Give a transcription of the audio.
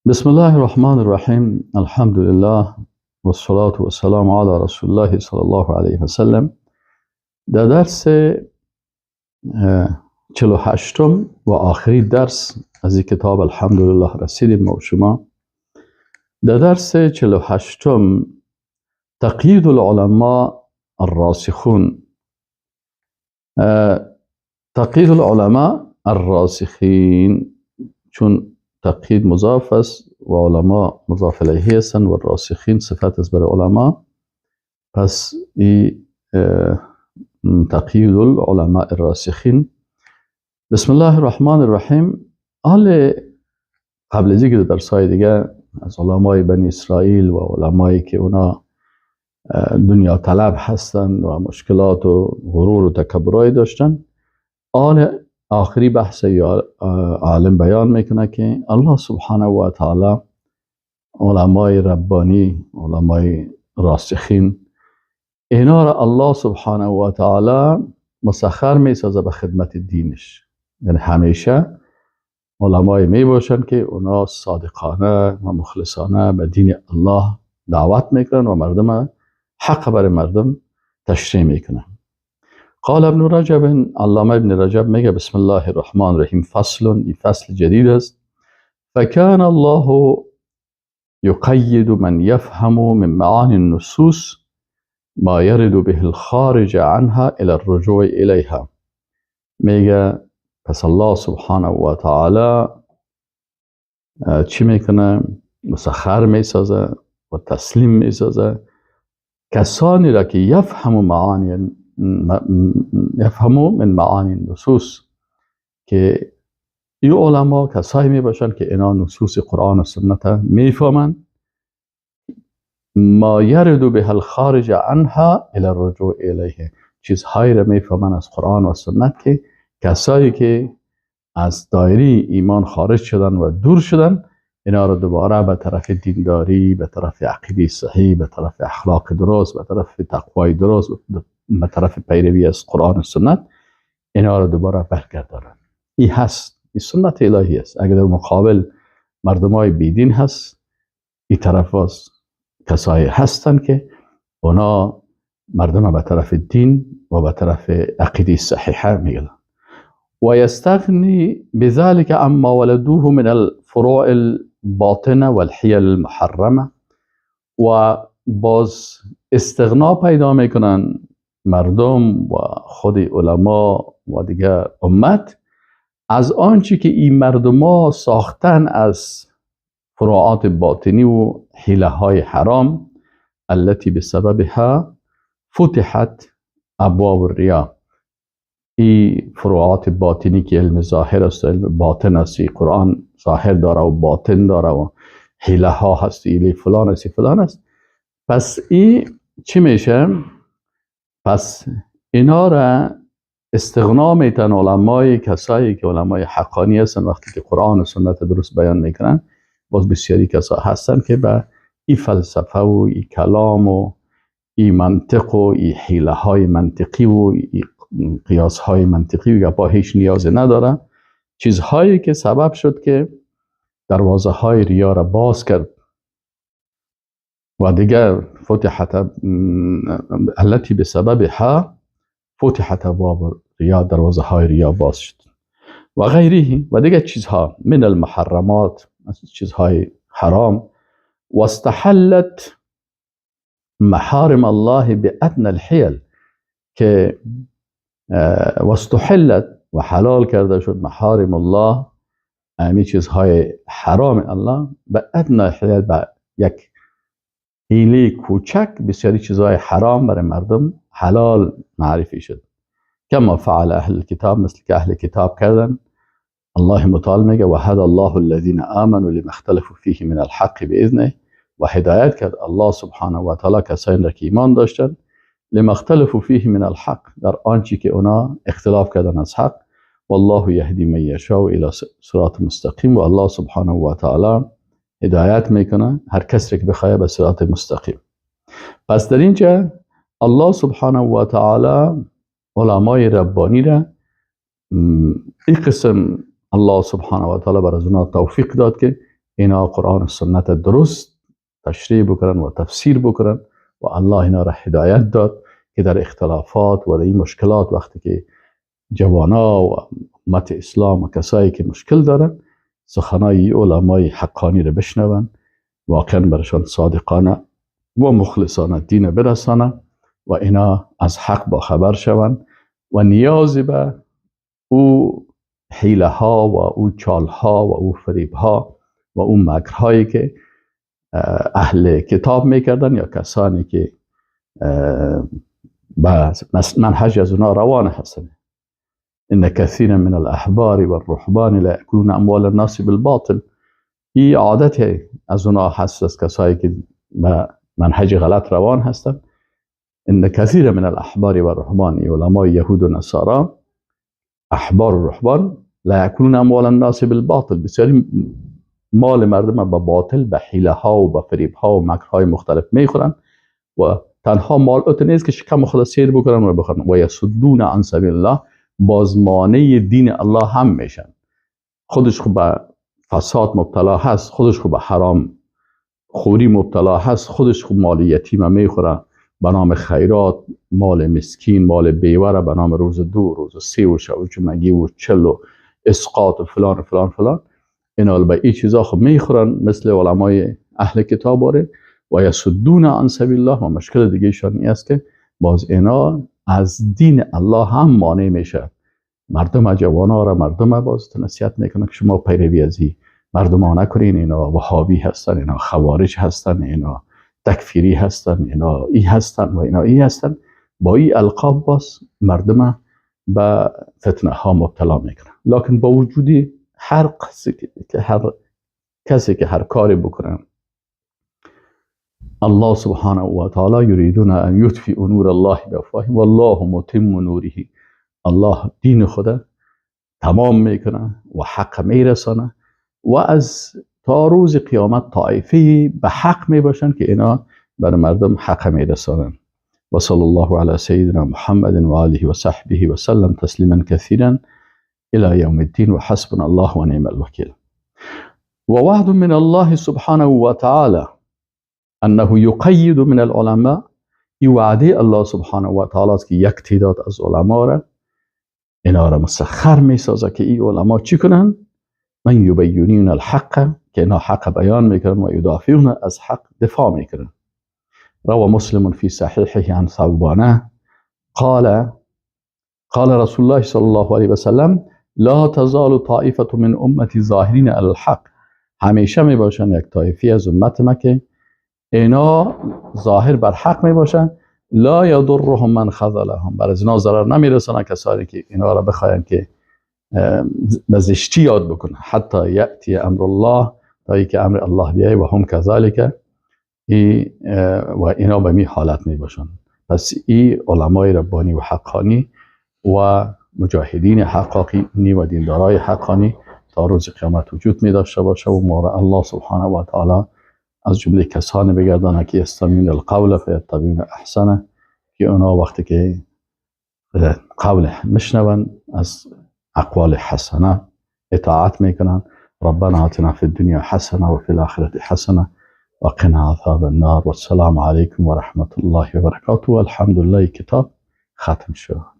بسم الله الرحمن الرحیم. الحمدلله و الصلاة و السلام علی رسول الله صلی الله علیه و سلم. در درس 48 و آخری درس از این کتاب الحمدلله رسیدیم ما و شما. در درس 48 تقیید العلماء الراسخون، تقیید العلماء الراسخین، چون تقیید مضاف است و علما مضاف الیه هستند و راسخین صفت است برای علما، پس ای تقیید العلماء الراسخین. بسم الله الرحمن الرحیم. حال قبل از اینکه درسای دیگه از علمای بنی اسرائیل و علمایی که اونا دنیا طلب هستند و مشکلات و غرور و تکبرای داشتن، آن آخری بحث عالم بیان میکنه که الله سبحانه و تعالی علمای ربانی، علمای راسخین، اینا را الله سبحانه و تعالی مسخر میسازه به خدمت دینش. یعنی همیشه علمای می باشن که اونا صادقانه و مخلصانه به دین الله دعوت میکنن و مردم حق برای مردم تشریح میکنن. قال ابن رجب، علامه ابن رجب میگه بسم الله الرحمن الرحیم، فصل، این فصل جدید است. فكان الله يقيد من يفهم من معاني النصوص ما يرد به الخارج عنها الى الرجوع اليها. میگه پس الله سبحانه و تعالی چی میکنه؟ مسخر میسازه و تسلیم میسازه کسانی را که یفهمو من معانی النصوص، که این علما کسایی می باشند که اینا نصوص قرآن و سنت میفهمند، ما یرد به الخارج عنها الى الرجوع الیه، چیزهایی را میفهمند از قرآن و سنت که کسایی که از دایره ایمان خارج شدن و دور شدن، اینا را دوباره به طرف دینداری، به طرف عقیده صحیح، به طرف اخلاق درست، به طرف تقوای درست، به طرف پیروی از قرآن و سنت، اینا را دوباره برگردانن. این هست، این سنت الهی است. اگر در مقابل مردمای بیدین هست، این طرف باز کسایی هستن که اونا مردم به طرف دین و به طرف عقیده صحیحه میگن. و یستغنی بذلك عما ولدوه من الفروع الباطنه والحیل المحرمه. و باز استغنا پیدا میکنن مردم و خود علما و دیگه امت از آنچه که این مردم ها ساختن از فروعات باطنی و حیله های حرام، التي بسببها فتحت ابواب الریا. این فروعات باطنی که علم ظاهر است و علم باطن است، این قرآن ظاهر داره و باطن داره و حیله ها هست، ایلی فلان است، فلان است. پس این چی میشه؟ پس اینا را استغنا میتن علمای، کسایی که علمای حقانی هستن، وقتی که قرآن و سنت درست بیان میکنن، باز بسیاری کسا هستن که به این فلسفه و این کلام و این منطق و این حیله های منطقی و این قیاس های منطقی و گپا هیچ نیاز نداره. چیزهایی که سبب شد که دروازه های ریا را باز کرد و دیگر فتحت التي بسببها فتحت ابواب ریا، دروازه های ریا باز شد و غیره و دیگر چیزها، من المحرمات، چیزهای حرام، و استحلت محارم الله بأدنى الحیل، که و استحلت و حلال کرده شد محارم الله، امی چیزهای حرام الله، به ادنى الحیل، به یک حیله کوچک بسیاری چیزهای حرام برای مردم حلال معرفی شد. کما فعل اهل الكتاب، مثل که اهل کتاب کردن. الله متعال میگه و هدى الله الذين آمنوا لما اختلفوا فيه من الحق باذنه، و هدایت کرد الله سبحانه و تعالی کسانی را که ایمان داشتن، لما اختلفوا فيه من الحق، در آنچه که اونا اختلاف کردن از حق. والله یهدی من یشاء الى صراط مستقیم، و الله سبحانه و تعالی هدایت میکنه هر کسی که بخواه به صراط مستقیم. پس در اینجا الله سبحانه و تعالی علمای ربانی را این قسم الله سبحانه و تعالی بر از اونا توفیق داد که اینا قرآن و سنت درست تشریح بکنن و تفسیر بکنن و الله اینا را هدایت داد که در اختلافات و در این مشکلات وقتی که جوانا و امت اسلام و کسایی که مشکل دارن سخنای علمای حقانی را بشنون، واقعا برشان صادقانه و مخلصانه دین برسانه و اینا از حق با خبر شوند و نیازی به او حیله ها و او چال ها و او فریب ها و او مکرهایی که اهل کتاب میکردن یا کسانی که به منهج از اونا روان هستند. ان كثيرا من الاحبار والرهبان لا ياكلون اموال الناس بالباطل. این عادت از اونا هست، از کسایی که به منهج غلط روان هستند. ان كثيرا من الاحبار والرهبان، علمای یهود و نصارا، احبار و رهبان، لا یاکلون اموال الناس بالباطل، بسیاری مال مردم به باطل، به حیله ها و به فریب ها و مکرهای مختلف میخورن و تنها مال اوت نیست که شکم خود سیر بکنن و بخورن. و یصدون عن سبیل الله، بازمانه دین الله هم میشن. خودش خب به فساد مبتلا هست، خودش خب به حرام خوری مبتلا هست، خودش خب مال یتیم میخوره به نام خیرات، مال مسکین، مال بیوه به نام روز دو، روز سه و شب و جمعگی و چل و اسقاط و فلان و فلان فلان. اینا به این چیزا خب میخورن مثل علمای اهل کتاب باره. و یصدون عن سبیل الله، و مشکل دیگه ایشان این است که باز اینا از دین الله هم مانع میشه. مردم جوانا را، مردم باز نصیحت میکنه که شما پیروی از این مردم ها نکنین، اینا وهابی هستن، اینا خوارج هستن، اینا تکفیری هستن، اینا ای هستن و اینا ای هستن. با این القاب باز مردم به فتنه ها مبتلا میکنن. لکن با وجودی هر کسی که هر کاری بکنن، الله سبحانه و تعالی یریدون ان یطفئوا نور الله بافواههم والله متم نوره. الله دین خدا تمام میکنه و حق میرسانه و از تا روز قیامت طایفه به حق میباشن که اینا بر مردم حق میرسانن. و صلی الله علی سیدنا محمد و آله و صحبه و سلم تسلیما کثیرا الى یوم الدین و حسبنا الله و نعم الوکیل. و وعد من الله سبحانه و تعالی انه یقید من العلماء. این وعده الله سبحانه و تعالی است که یک تعداد از علما را اینا را مسخر میسازه که این علما چی کنن؟ من یبینون الحق، که اینا حق بیان میکنن و یدافعون، از حق دفاع میکنن. روى مسلم في صحيحه عن ثوبان قال قال رسول الله صلى الله عليه وسلم لا تزال طائفة من امتی ظاهرین علی الحق. همیشه می باشن یک طایفی از امت ما که اینا ظاهر بر حق می باشن. لا یضرهم من خذلهم، بر از اینا ضرر نمیرسانن کسانی که اینا را بخواین که به زشتی یاد بکنن. حتی یأتی امر الله، تا اینکه امر الله بیای، و هم کذالک، و اینا به می حالت می باشن. پس ای علمای ربانی و حقانی و مجاهدین حقانی و دیندارای حقانی تا روز قیامت وجود می داشته باشه و ما را الله سبحانه و تعالی از جمله کسانی بگردانه که یستمعون القول فیتبعون احسنه، که اونا وقتی که قول میشنون از اقوال حسنه اطاعت میکنن. ربنا آتنا فی الدنیا حسنه و فی الاخرة حسنه و قنا عذاب النار. والسلام علیکم و رحمت الله و برکاته. والحمد لله کتاب ختم شد.